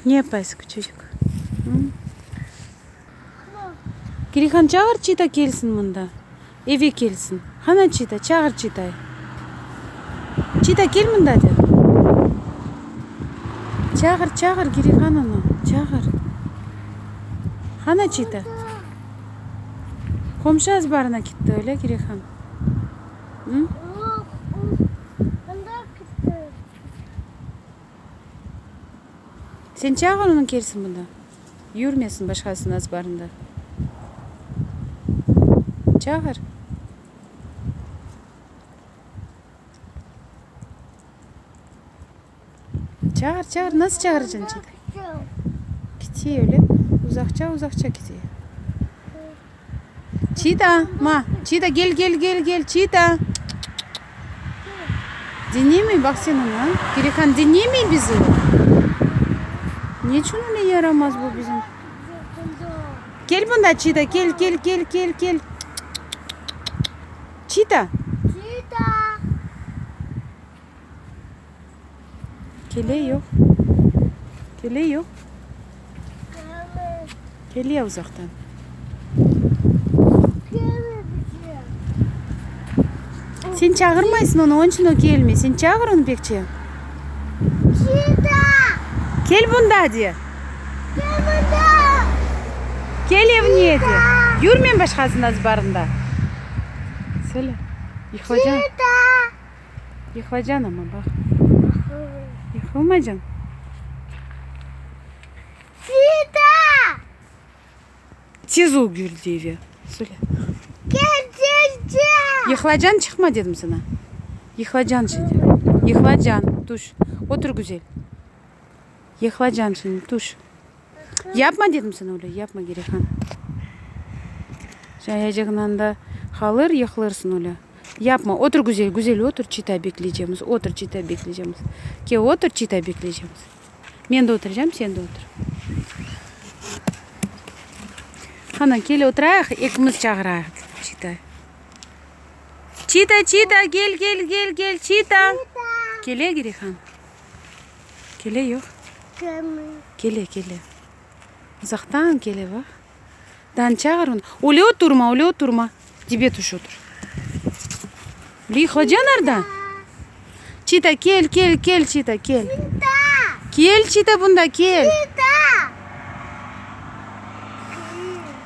Ne yapaysıñ, küçücik? Kirihan, çağır Çita kelsin mında. Eve kelsin. Qana Çita, çağır Çitayı. Çita, kel mında de. Çağır, çağır Kirihan onı, çağır. Qana Çita? Qomşu azbarına kitti, öyle, Kirihan? Yoq, o anda kitti. Sen çağır onı kelsin mında. Yürmesin başqasınıñ azbarında. Çağır. Çağır, çağır. Nasıl çağıracañ Çita? Kite öyle. Uzaqça, uzaqça kite. Çita, ma, Çita, gel, gel, gel, gel, Çita. Diñlemey, baq sen onı, a? Kirihan diñlemey bizi. Ne içün öyle yaramaz bu bizim? Kel bunda, Çita, kel, kel, kel, kel, kel. Çita. Çita. Kele, yoq. Kele, yoq. Kele uzaqtan. Sen çağırmaysıñ onı, onıñ içün o kelmey. Sen çağır onı pekçe. Çita! Kel bunda de. Kel bunda! Kel evine de. Yürme başqasınıñ azbarında. Söyle. Yıqılacañ. Çita! Yıqılacañ amma, baq. Yıqılmaycañ. Çita! Tez ol keldi eve. Söyle. Kel tezce! Yıqılacañ, çıqma dedim saña. Yıqılacañ şimdi. Yıqılacañ, tüş. Otur güzel. Yıqılacañ şimdi, tüş. Yapma dedim saña öyle, yapma, Gerihan. Sen ayacağıñdan da qalır, yıqılırsıñ öyle. Yapma, otur güzel, güzel otur, çita bekleycemiz, otur, çita bekleycemiz. Ke, otur, çita bekleycemiz. Men de oturacam, sen de otur. Qana, kel oturayıq, ekimiz çağırayıq çita. Çita, çita, gel, gel, gel, gel, çita. Kele, Gerihan. Kele, yoq? Kele, kele. Uzaqtan kele, baq. Dan çağır onı. Öyle oturma, öyle oturma. Dibe tüş otur. Öyle yıqılacañ arda. Çita, kel, kel, kel, Çita, kel. Kel, Çita, bunda, kel.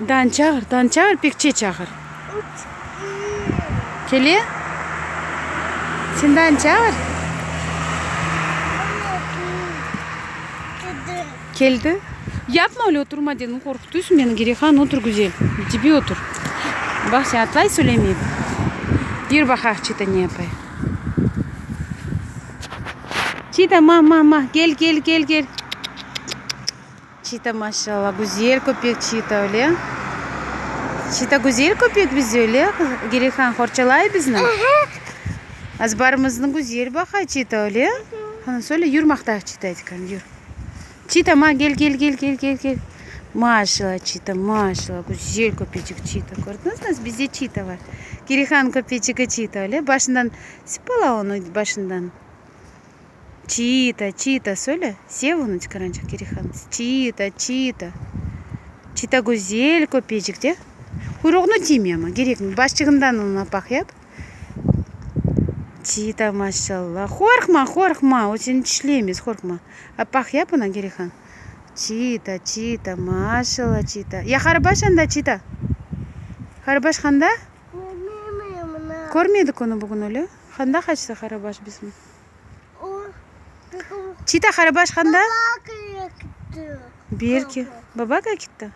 Dan çağır, dan çağır, pekçe çağır. Kele? Sen dan çağır. Keldi. Yapma öyle, oturma dedim, qorqutuysıñ meni, Gerihan, otur güzel, dibe otur. Baq, sen atlay söylemey. Yür baqayıq, Çita ne yapay. Çita, ma, ma, ma, gel, gel, gel, gel. Çita, maşallah, güzel köpek Çita, öyle. Çita güzel köpek bize, öyle, Gerihan, qorçalay bizni. Azbarımıznı güzel baqay Çita, öyle. Qana, söyle, yür maqtayıq Çitayı, yür. Çita, ma, gel, gel, gel, gel, gel, gel. Maşallah, Çita, maşallah, güzel köpeçik Çita. Kördiñizmi, bizde Çita bar. Gerihan köpeçigi Çita, öyle. Başından sıpala onı, başından. Çita, Çita, söyle, sev onı, çıqarançıq Gerihan. Çita, Çita. Çita güzel köpeçik, de. Quyruğını tiyme amma, kerekmey. Başçığından onı apaq yap. Çita, maşallah. Qorqma, qorqma, o seni tişlemez, qorqma. Apaq yap onı, Gerihan. Çita, Çita, maşallah, Çita. Ya Qarabaş anda, Çita? Qarabaş qanda? Körmedik onı bugün öyle. Qanda qaçtı Qarabaş bizim? Çita, Qarabaş qanda? Belki. Babakaya kitti?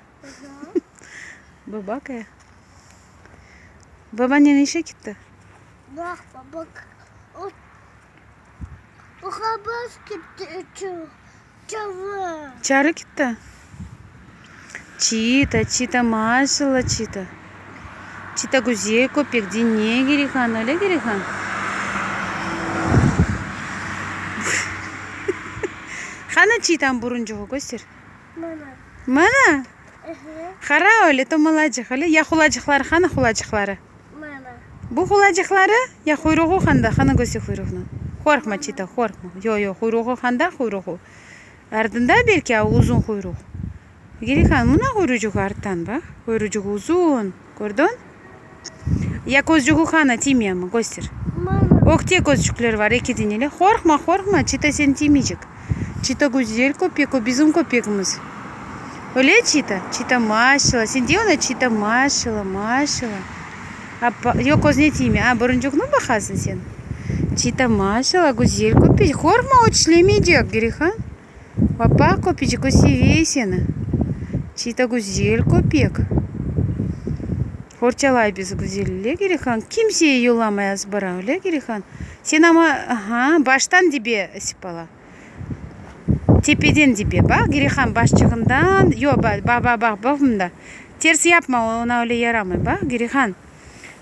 Babakaya. Babanen işe kitti? Baq, baba, o, o qabas kitti, çavı. Çarı kitti? Çita, Çita, maşallah, Çita. Çita güzel köpek, diñle Gerihan, öyle Gerihan? Qana Çitanıñ buruncuğı, köster. Mana. Mana? Qara öyle, tomalacıq öyle. Ya qulacıqları qana qulacıqları? Mana. Bu qulacıqları? Ya quyruğı qanda? Qana köster quyruğını. Qorqma, Çita, qorqma. Yoq, yoq, quyruğı qanda, quyruğı? Ardında belki a uzun quyruq. Gerihan, mına quyrucığı arttan, baq. Quyrucığı uzun, kördiñ? Ya közcügi qana, tiymeymi? Köster. Ögte közcükler bar, eki deneli. Qorqma, qorqma, çita seni tiymeycek. Çita güzel köpek, o bizim köpegimiz. Öyle, Çita? Çita maşallah. Sen de ona Çita maşallah, maşallah. Appa, yoq, közüne tiyme. A, buruncuqnı baqasıñ sen. Çita maşallah, güzel köpek. Qorqma, o tişlemeycek, Gerihan. Appaq köpeçik, o seve seni. Çita güzel köpek. Qorçalay bizi güzel, öyle Gerihan? Kimseye yollamay azbara, öyle Gerihan? Sen amma, aha, baştan dibe sıpala. Tepeden dibe, baq, Gerihan, başçığından, yoq, baq, baq, baq, baq mında. Ters yapma, oña öyle yaramay, baq, Gerihan.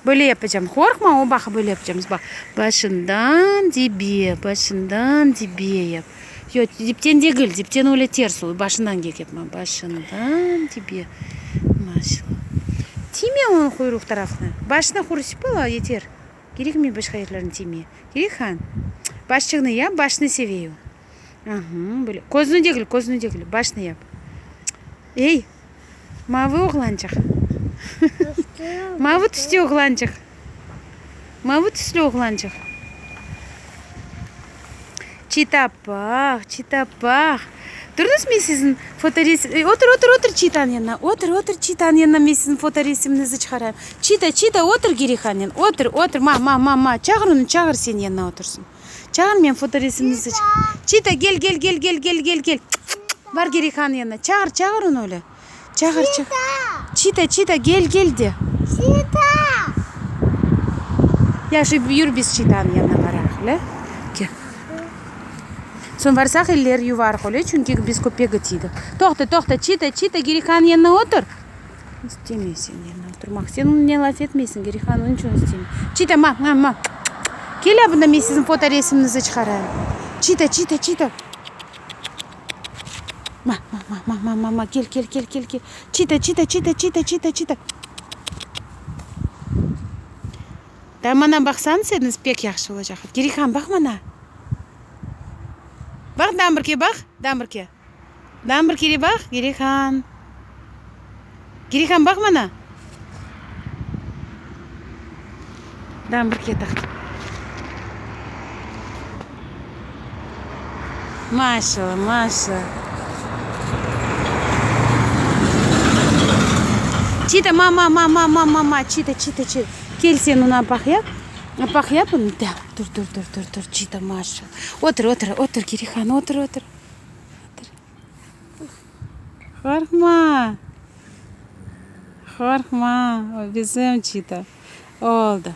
Böyle yapacam. Qorqma, o baq, böyle yapacamız, baq. Başından dibe, başından dibe yap. Yoq, dipten degil, dipten öyle ters olur, başından kek yapma. Başından dibe. Maşallah. Tiyme onıñ quyruq tarafına. Başını qurusıp ala, yeter. Kerekmey başqa yerlerini tiyme. Kerek, han? Başçığını yap, başını sevey o. Aha, böyle. Közüni degil, közüni degil, başını yap. Ey, mavı oğlançıq. Mavı tüste oğlançıq. Mavı tüslü oğlançıq. Çita baq, çita baq. Turıñız, men siziñ fotoresim... Otur, otur, otur çitanıñ yanına. Otur, otur çitanıñ yanına, men siziñ fotoresiminizni çıqarayım. Çita, çita, otur Gerihannen. Otur, otur, ma, ma, ma, ma. Çağır onı, çağır seniñ yanına otursın. Çağır men fotoresimimizni Çita gel gel gel gel gel gel gel Bar Gerihanıñ yanına çağır çağır onı öyle çağır çağır Çita Çita gel gel de Çita Yahşı yür biz Çitanıñ yanına barayıq öyle kel Soñ barsaq eller yuvarıq öyle çünki biz köpegi tiydik Toqta toqta Çita Çita Gerihanıñ yanına otur İstemey seniñ yanına oturmaq. Sen onıñnen laf etmeysiñ, Gerihan, onıñ içün istemey. Çita, ma, ma, ma. Kel a bunda, men siziñ fotoresimniñizni çıqarayım. Çita, Çita, Çita. Ma, ma, ma, ma, ma, ma, ma, kel, kel, kel, kel, kel. Çita, Çita, Çita, Çita, Çita, Çita. Da mana baqsañız ediñiz, pek yahşı olacaq. Gerihan, baq mana. Baq, Dambrke, baq, Dambrke. Daa bir kere baq, Gerihan. Gerihan, baq mana. Daa bir kere taq. Maşallah, maşallah. Çita, ma, ma, ma, ma, ma, ma, ma, çita, çita, çita. Kel sen onı apaq yap. Apaq yap onı. Da, dur, dur, dur, dur, dur, çita, maşallah. Otur, otur, otur, Gerihan, otur, otur. Qorqma. Qorqma, o bizim Çita. Oldı.